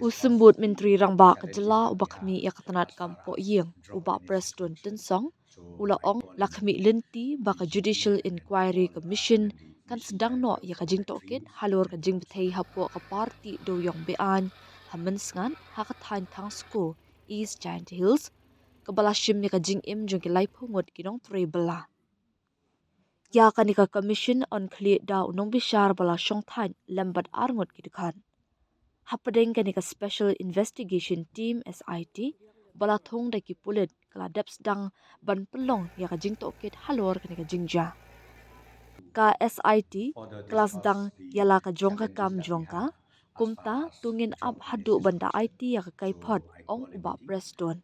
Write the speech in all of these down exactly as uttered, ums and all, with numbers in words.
U Symbud Myntri Rangbah ka jylla uba khmih ïa ka tnat kam pohïing, u Bah Prestone Tynsong, u la ong la khmih lynti ba ka Judicial Inquiry Commission kan sdang noh ïa ka jingtohkit halor ka jingbthei hapoh ka party dewïong be-aiñ ha Mynsngat ha ka thaiñ Thangsko, East Jaintia Hills, kaba la shim ïa ka jingim jong ki laiphew ngut ki nongtrei bylla. Ïa kane ka commission yn khlieh da u nongbishar ba la shongthait lem bad arngut ki dkhot. Hapdeng kane ka Special Investigation Team, S I T, ba la thung da ki pulit, ka la dep sdang ban pynlong ïa ka jingtohkit halor kane ka jingjia. Ka S I T ka la sdang ïa la ka jong ka kam jong ka. Kumta to ngin ap haduh ban da aiti ïa ka kaiphod, ong u Bah Prestone.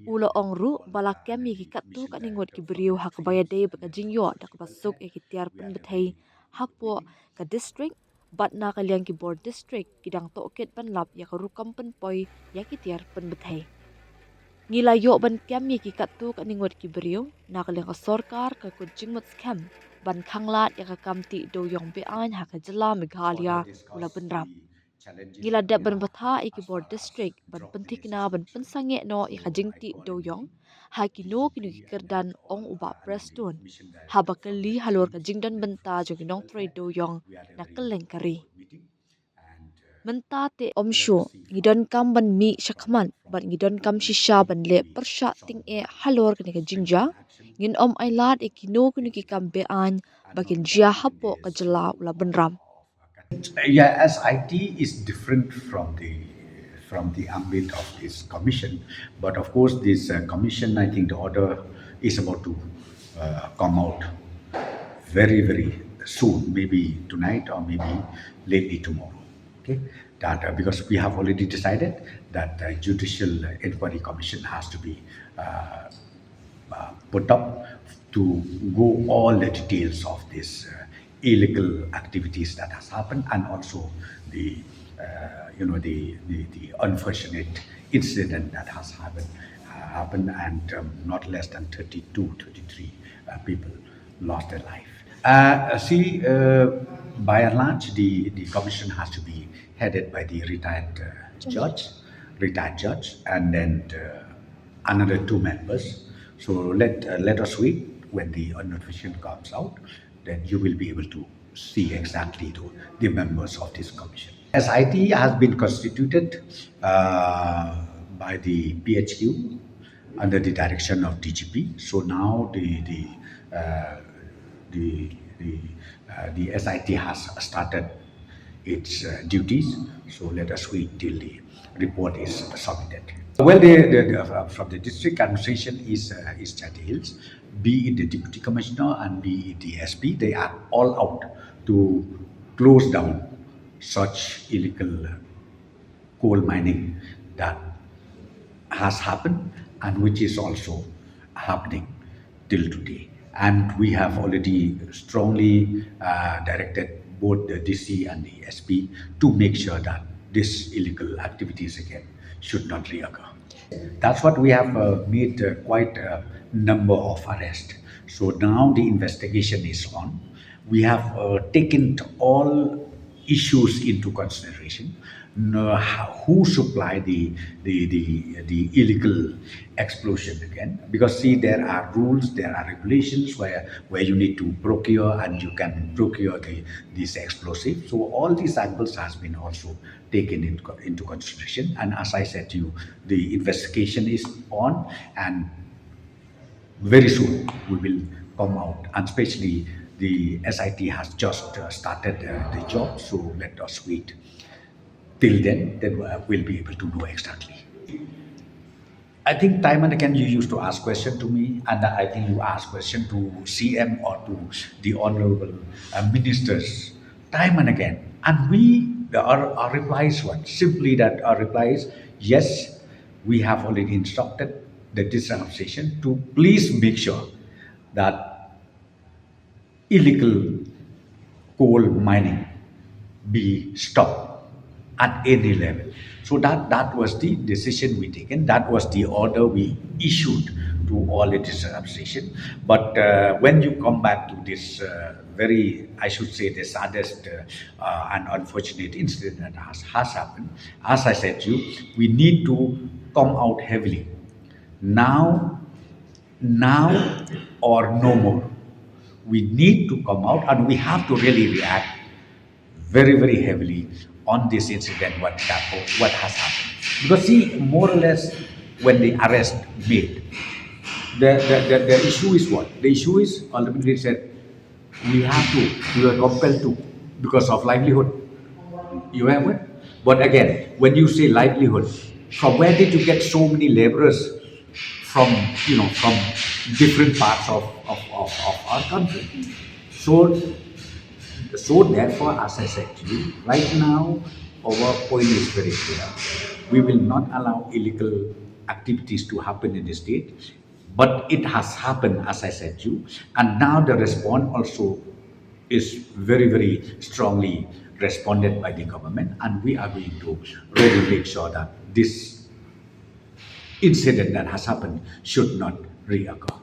U la ong ruh ba la kem ïa ki katto katne ngut ki briew ha kaba ïadei bad ka jingïoh da kaba suk ïa ki tiar pynbthei hapoh ka district, bad na ka liang ki bor district ki dang tohkit ban lap ïa ka rukom pynpoi ïa ki tiar pynbthei. Ngi la ïoh ban kem ïa ki katto katne ngut ki briew, na ka liang ka sorkar ka kut jingmut skhem ban khanglad ïa ka kam tih dewïong be-aiñ ha ka jylla Meghalaya, u la bynrap. Ngi la dep ban bthah ïa ki bor district ban pynthikna ban pynsangeh noh ïa ka jingtih dewïong ha kino kino ki kyrdan, ong u Bah Prestone haba kylli halor ka jingdon bynta jong ki nongtrei dewïong na kylleng ka ri. Mynta te ym shuh, ngi donkam ban mih shakhmat bad ngi donkam shisha ban leh pyrshah tyngeh halor kane ka jingjia. Ngin ym ailad ïa kino kino ki kam be-aiñ ba kin jia hapoh ka jylla, u la bynrap. Yeah, S I T is different from the from the ambit of this commission, but of course, this uh, commission, I think the order is about to uh, come out very, very soon, maybe tonight or maybe lately tomorrow. Okay, that uh, because we have already decided that the judicial inquiry commission has to be uh, uh, put up to go all the details of this uh, illegal activities that has happened, and also the uh, you know the, the the unfortunate incident that has happened uh, happened, and um, not less than thirty-two, thirty-three uh, people lost their life. Uh, see, uh, by and large, the the commission has to be headed by the retired uh, judge, retired judge, and then uh, another two members. So let uh, let us wait when the notification comes out. Then you will be able to see exactly the, the members of this commission. S I T has been constituted uh, by the P H Q under the direction of D G P. So now the the uh, the the, uh, the S I T has started its uh, duties. So let us wait till the report is submitted. Well, the, the, the, uh, from the district administration is uh, is Jaintia Hills, be it the deputy commissioner and be it the S P, they are all out to close down such illegal coal mining that has happened and which is also happening till today. And we have already strongly uh, directed both the D C and the S P to make sure that these illegal activities again should not reoccur. That's what we have uh, made uh, quite a number of arrests. So now the investigation is on. We have uh, taken all issues into consideration. Who supply the the the, the illegal explosion again? Because see, there are rules, there are regulations where where you need to procure and you can procure the these explosives. So all these angles has been also taken in, into consideration. And as I said to you, the investigation is on, and very soon we will come out. And especially the S I T has just uh, started uh, the job, so let us wait till then, then uh, we'll be able to know exactly. I think time and again you used to ask question to me, and I think you ask question to C M or to the honorable uh, ministers time and again. And we, our, our reply is what? Simply that our reply is yes, we have already instructed the district administration to please make sure that illegal coal mining be stopped at any level. So that, that was the decision we taken. That was the order we issued to all the district administration. But uh, when you come back to this uh, very, I should say, the saddest uh, uh, and unfortunate incident that has, has happened. As I said to you, we need to come out heavily. Now, now or no more. We need to come out and we have to really react very, very heavily on this incident, what, hap- what has happened. Because see, more or less, when the arrest made, the, the, the, the issue is what? The issue is ultimately said, we have to, we were compelled to, because of livelihood. You have it? But again, when you say livelihood, from where did you get so many laborers from, you know, from different parts of, of, of, of our country? So, so therefore, as I said to you, right now, our point is very clear. We will not allow illegal activities to happen in the state, but it has happened, as I said to you, and now the response also is very, very strongly responded by the government, and we are going to really make sure that this incident that has happened should not reoccur.